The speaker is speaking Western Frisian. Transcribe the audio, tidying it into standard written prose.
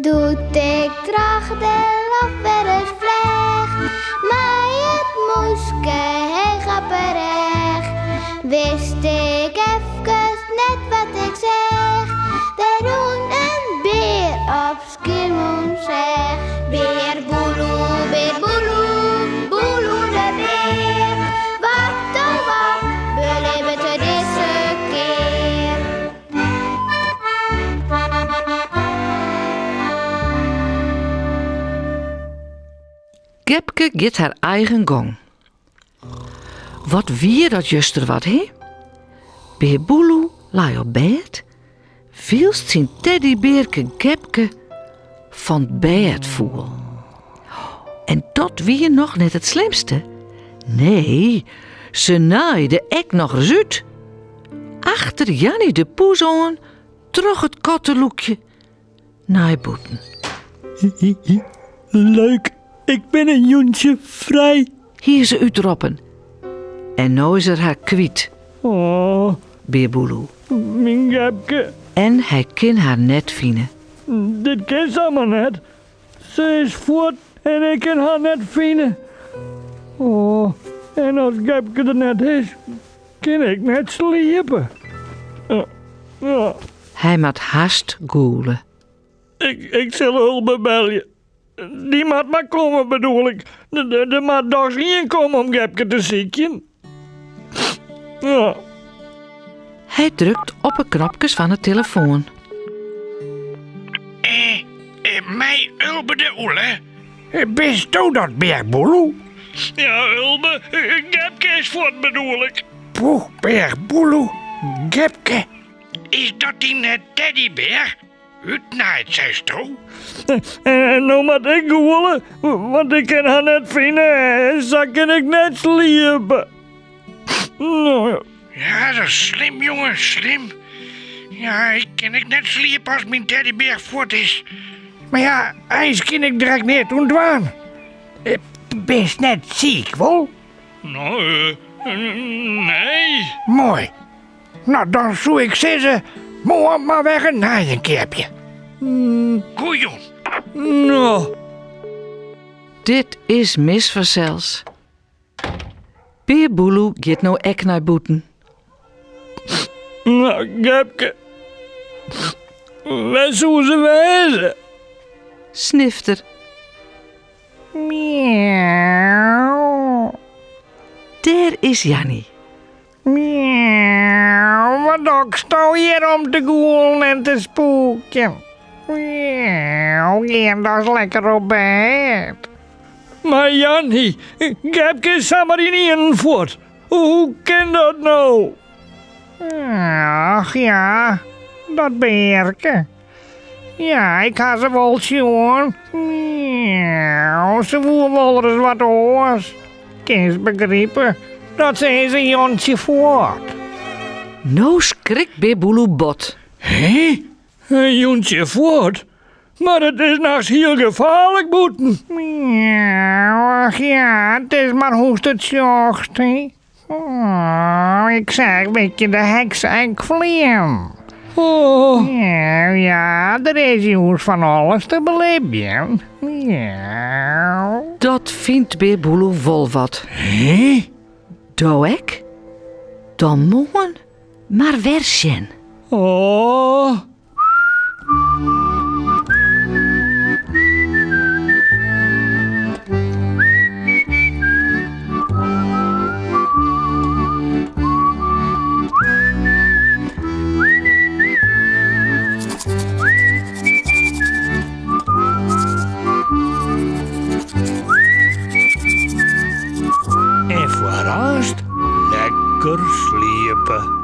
Doe't ik troch de loft wer ris fleach, mei it mûske heech op 'e rêch, wist ik efkes net wat ik seach. Der rûn in bear op Skiermûntseach. Bear Boeloe, bear Boeloe, Boeloe de bear. Wat oh wat belibbet er dizze kear? Gepke giet har eigen gong. Wat wie dat juster wat, hè? Bear Boeloe lei op bêd, wylst syn teddybearke Gepke fan 't bêd foel. En dat wie noch net it slimste. Nee, se naaide ek noch ris út. Achter Janny de poes oan troch it kattelûkje nei bûten. Leuk, ik bin in jûntsje frij, hie se útroppen. En no is er har kwyt. Oh. Bear Boeloe. Myn Gepke. En hy kin har net fine. Dit kin samar net. Se is fuort en ik kin har net fine. Oh, en as Gepke der net is, kin ik net sliepe. Hy moat hast gûle. Ik sil Ulbe belje. Dy moat mar komme, bedoel ik. Der moat dochs ien komme om Gepke te sykjen. Ja. Hy drukt op 'e knopkes fan 'e telefoan. Mei Ulbe de Oele. Bisto dat, Bear Boeloe? Ja, Ulbe, Gepke is fuort, bedoel ik. Poeh, Bear Boeloe, Gepke. Is dat dyn teddybear? Útnaaid, seisto? En no moat ik gûle, want ik kin har net fine en sa kin ik net sliepe. No ja. Ja, dat is slim, jonge, slim. Ja, ik kin ek net sliepe as myn teddybear fuort is. Mar ja, eins kin ik der ek neat oan dwaan. Bist net siik, wol? No, nee. Moai. No, dan soe ik sizze, moarn mar wer in nijen keapje. Goejûn. No. Dit is mis fansels. Bear Boeloe giet no ek nei bûten. No, Gepke. Wêr soe se wêze? Snift er. Miauw. Dêr is Janny. Miauw, wat dochsto hjir om te gûlen en te spûkjen? Miauw, gean dochs lekker op bêd. Mar Janny, Gepke is samar ynienen fuort. Hoe kin dat no? Ach ja, dat bearke. Ja, ik ha se wol sjoen. Miauw, se woe wolris wat oars. Kinst begripe dat se is in jontsje fuort. No skrikt Bear Boeloe bot. Hé? In jûntsje fuort? Mar it is nachts hiel gefaarlik bûten. Miauw, ach ja, it is mar hoe'tst it sjochst, hé. Oh, ik seach Wikje de heks ek fleanen. Oh. Ja, ja, der is jûns fan alles te belibjen. Ja. Dat fynt Bear Boeloe wol wat. Hé? Do ek? Dan moarn mar wer sjen. Oh. En foarearst lekker sliepe.